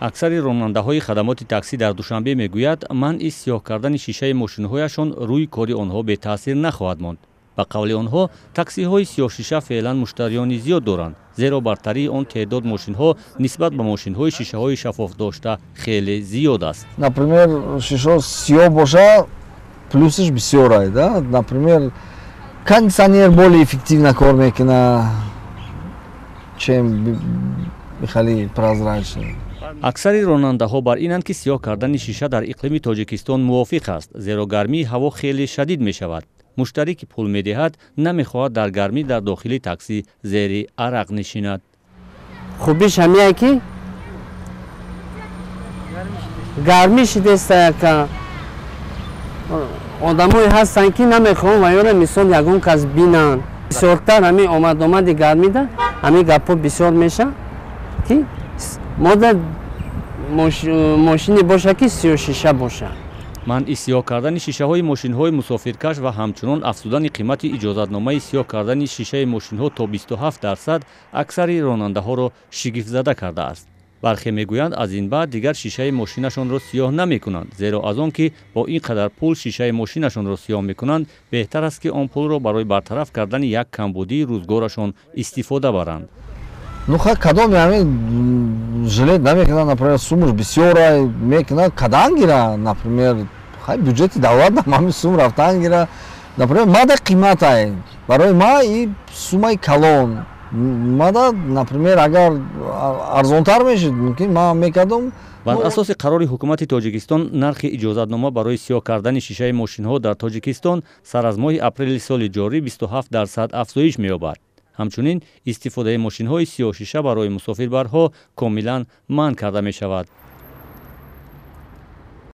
Аксари ронандаҳои хадамоти таксӣ дар Душанбе мегӯяд, манъи сиёҳ кардани шишаи мошинҳояшон рӯи кори онҳо бетаъсир нахоҳад монд. Ба қавли онҳо, таксиҳои сиёҳшиша феълан муштариёни зиёд доранд, зеро бартарии он теъдод мошинҳо нисбат ба мошинҳои шишаҳои шаффоф дошта хеле зиёд аст. Например, шишо сиёҳ боша, плюсиш бисёрай, да, например, кондиционер более эффективно кор мекуна, чем хали прозрачный. Аксари ронандаҳо бар инанд, ки сиёҳ кардани шиша дар иқлими Тоҷикистон мувофиқ аст, зеро гармии ҳаво хеле шадид мешавад. Муштарӣ, ки пул медиҳад, намехоҳад дар гармӣ дар дохили таксӣ зери арақ нишинад. Хубиш ҳамияе, ки гармӣ шидеста, яка одамое ҳастанд, ки намехоҳанд ва ёра мисол ягон кас бинанд. Бисёртар ҳамин омадомади гармида ҳамин гапҳо бисёр мешавад, ки мода мошине боша, ки сиёҳшиша бошад. Манъи сиёҳ кардани шишаҳои мошинҳои мусофиркаш ва ҳамчунон афзудани қимати иҷозатномаи сиёҳ кардани шишаи мошинҳо то 27% аксари ронандаҳоро шигифтзада кардааст. Бархе мегӯянд, аз ин баъд дигар шишаи мошинашонро сиёҳ намекунанд, зеро аз он ки бо ин қадар пул шишаи мошинашонро сиёҳ мекунанд, беҳтар аст, ки он пулро барои бартараф кардани як камбудии рӯзгорашон истифода баранд. Ну ха, кадоме ҳамин жалеть намекунад, например, сумуш бисёра мекунад, кадан гира, например, хай, бюҷети давлат ҳамин сум рафтан гира. Например, мада қиматай, барои ма и сумаи калон мада, например, агар арзонтар мешид, мумкин ман мекардам. Бар асоси қарори ҳукумати Тоҷикистон, нархи иҷозатнома барои сиёҳ кардани шишаи мошинҳо дар Тоҷикистон сар аз моҳи апрели соли ҷорӣ 27% афзоиш меёбад. Ҳамчунин истифодаи мошинҳои сиёҳшиша барои мусофирбарҳо комилан манъ карда мешавад.